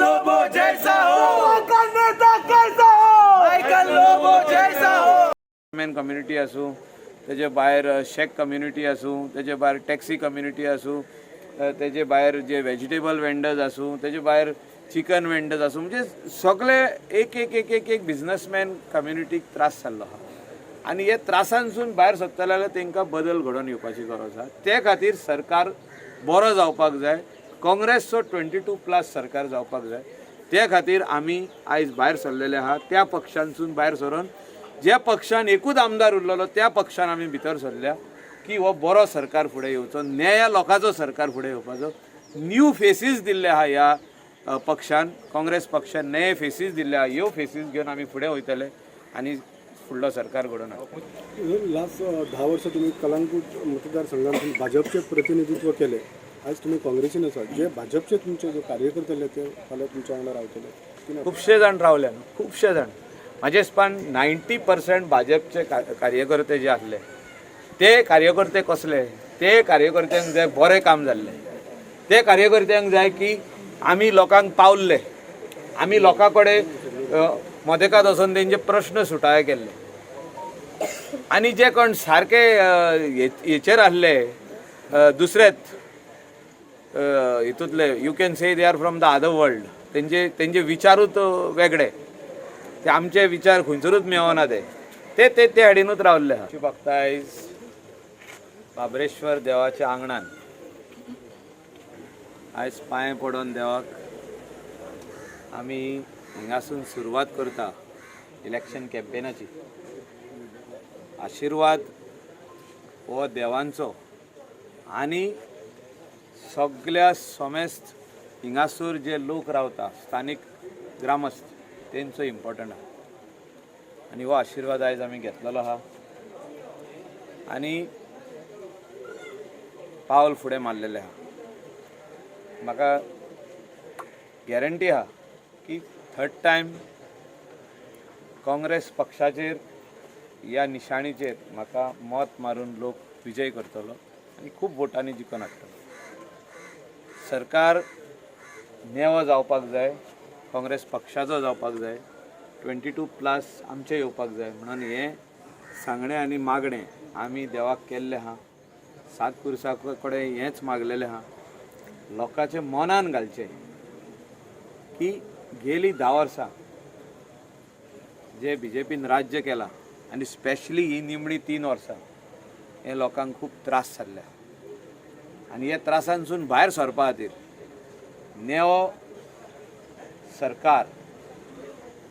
लोबो जैसा हो, नेता कैसा हो, मायकल लोबो जैसा हो. मेन कम्युनिटी आसूं, तेजे भायर शेक कम्युनिटी आसूं, तेजे भायर टॅक्सी कम्युनिटी आसूं, तेजे भायर जे वेजिटेबल वेंडर्स आसूं, तेजे भायर चिकन वेंडर्स आसूं, म्हणजे सगळे एक एक एक एक एक बिजनसमॅन कम्युनिटीक त्रास जाल्लो आहा. आनी हे त्रासांसून भायर सरतले जाल्यार तांकां बदल घडोवन येवपाची गरज आहा. ते खातीर सरकार बरो जावपाक जाय, काँग्रेसचो 22+ सरकार जावपाक जाय. ते खातीर आमी आयज भायर सरलेले आहा. त्या पक्षांसून भायर सरून ज्या पक्षान एकूच आमदार उरलेलो त्या पक्षान आमी भितर सरल्या की हो बरो सरकार फुडें येवचो, न्याय लोकांचो सरकार फुडें येवपाचो. न्यू फेसीस दिल्ले आहा ह्या पक्षान, काँग्रेस पक्षान नये फेसीस दिल्ले आहा. ह्यो फेसीस घेवन आमी फुडें वयतले आनी फुडलो सरकार घडोवन हाडटले. लास्ट 10 वर्सां तुमी कलांगूट मतदारसंघातून भाजपचे प्रतिनिधित्व केले. आज तुमी काँग्रेसीन आसा. जे भाजपचे तुमचे जे कार्यकर्ते आसले ते फाल्यां तुमच्या वांगडा रावतले कितें? खुबशे जाण रावले न्हू, खुबशे जाण. म्हाजे हिसपान 90% भाजपचे कार्यकर्ते जे आसले ते कार्यकर्ते कसले? ते कार्यकर्त्यांक जाय बरें काम जाल्लें. ते कार्यकर्त्यांक जाय की आमी लोकांक पावल्ले, आमी लोकां कडेन मदेकात वचून तेंचे प्रश्न सुटावे केल्ले. आनी जे कोण सारके हेचेर आसले, दुसरेच हितूंतले, you can say they are from the other world. तेंचे विचारूच वेगळे, ते आमचे विचार खंयसरूच मेळना. ते ते ते ते हाडिनूच रावल्ले आहा. फक्त आयज बाबरेश्वर देवाच्या आंगणान आयज पांय पडोन देवाक आमी हिंगासून सुरवात करता इलेक्शन कॅम्पेनाची. आशिर्वाद हो देवांचो आनी सगल्या समेस्त हिंगासर जे लोक रावता, स्थानीक ग्रामस्थ, तेंचो इम्पॉर्टंट आहा. आनी हो आशिर्वाद आयज आमी घेतलेलो आहा आनी पावल फुडें मारलेलें आहा. म्हाका गॅरंटी आहा की थर्ड टायम काँग्रेस पक्षाचेर, ह्या निशाणीचेर म्हाका मत मारून लोक विजय करतलो आनी खूब वोटांनी जिखून हाडटलो. सरकार नेवो जावपाक जाय, काँग्रेस पक्षाचो जावपाक जाय, 22+ आमचें येवपाक जाय म्हणून हें सांगणें आनी मागणें आमी देवाक केल्लें आहा. सात पुरसा कडेन हेंच मागलेलें आहा, लोकांच्या मनान घालचें की गेली 10 वर्सां जे बीजेपीन राज्य केलां आनी स्पेशली ही निमणी 3 वर्सां हे लोकांक खूब त्रास जाल्ले आनी हे त्रासांसून भायर सरपा खातीर नेवो सरकार,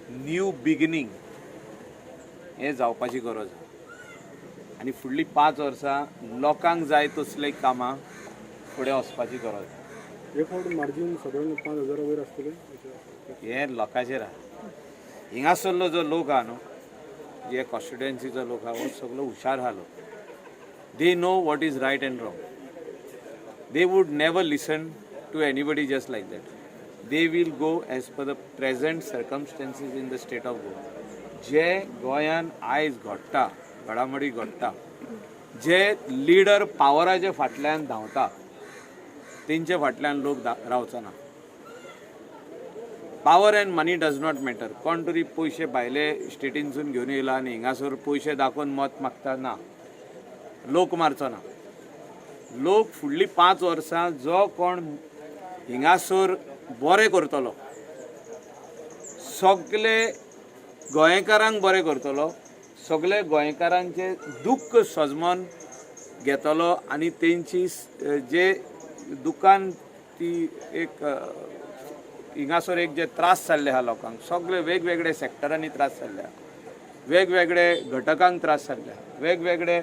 न्यू बिगिनींग हें जावपाची गरज आहा. आनी फुडलीं 5 वर्सां लोकांक जाय तसलीं कामां फुडें वचपाची गरज आहा. एक फावट मार्जीन सादारण 5 हजारा वयर आसतलें? हें लोकांचेर आहा. हिंगासरलो जो लोक आहा न्हू, जे कॉन्स्टिट्युएन्सीचो लोक आहा, हो सगलो हुशार आहा लोक. They know what is right and wrong. They would never listen to anybody just like that. They will go as per the present circumstances in the state of Goa. जे गोंयान आयज घडटा, घडामोडी घडटा, जे लिडर पावराच्या फाटल्यान धांवता तेंचे फाटल्यान लोक रावचो ना. Power and money does not matter. कोण तरी पयशे भायले स्टेटीनसून घेवन येयला आनी हिंगासर पयशे दाखोवन मत मागता, ना, लोक मारचो ना. लोक फुडलीं 5 वर्सां जो कोण हिंगासर बरें करतलो, सगले गोंयकारांक बरें करतलो, सगले गोंयकारांचें दुख्ख सजमन घेतलो आनी तेंची जे दुकान ती एक हिंगासर एक जे त्रास जाल्ले आहा लोकांक, सगळे वेगवेगळे सेक्टरांनी त्रास जाल्ले आहा, वेगवेगळे घटकांक त्रास जाल्ले आहा, वेगवेगळे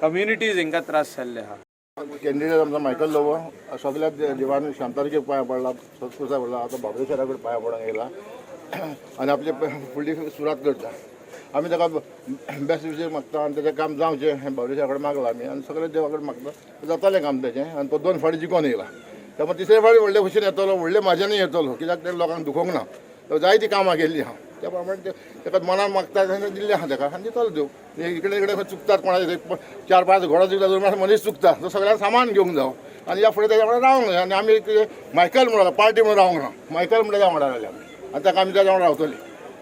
कम्युनिटीज हिंगा त्रास जाल्ले आहा. कॅन्डिडेट आमचो मायकल लोबो. सगल्या देवान शांतादुर्गेक पांया पडला, सत्पुरसा पडला, आतां बाबरेश्वरा कडेन पांया पडूंक येयला आनी आपली फुडली सुरवात करता. आमी ताका बेस्ट विशीस मागता आनी तेजें काम जावचें हें बाबरेश्वरा कडेन मागलां आमी आनी सगळे देवा कडेन मागता, जातलें काम तेजें. आनी तो दोन फावटी जिखोन येयला, त्यामुळे तिसरे फावटी व्हडले भशेन येतलो, व्हडले माज्यानी येतलो, कित्याक ते लोकांक दुखोवंक ना. तो जायतीं कामां केल्लीं आहा. त्या प्रमाणे ते ताका मनान मागता तेन्ना दिल्लें आहा ताका आनी दितलो देव. इकडे इकडे खंय चुकतात, कोणाचे चार पांच घोडा चुकता, मनीस चुकता, तो सगळ्यांक सामान घेवंक जावो. आनी ह्या फुडें तेज्या वांगडा रावंक जाय. आनी आमी कितें मायकल म्हणून पार्टी म्हणून रावंक ना, मायकल म्हणटा तेज्या वांगडा रावले आमी आनी ताका आमी तेज्या वांगडा रावतली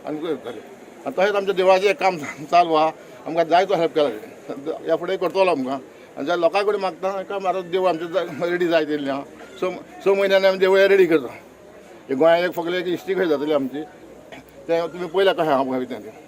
आनी करतले. आनी तशेंच आमच्या देवळाचें काम चालू आहा, आमकां जायतो हेल्प केला तेणें, ह्या फुडें करतलो आमकां. आनी ज्या लोकां कडेन मागता काम आतां देवूळ आमचें रेडी जायत येयल्लें आहा. स म्हयन्यांनी आमी देवूळ रेडी करता. हे गोंयांत एक फकत एक हिस्ट्री खंय जातली आमची, तें तुमी पळयल्या कशें आहा पळय तें.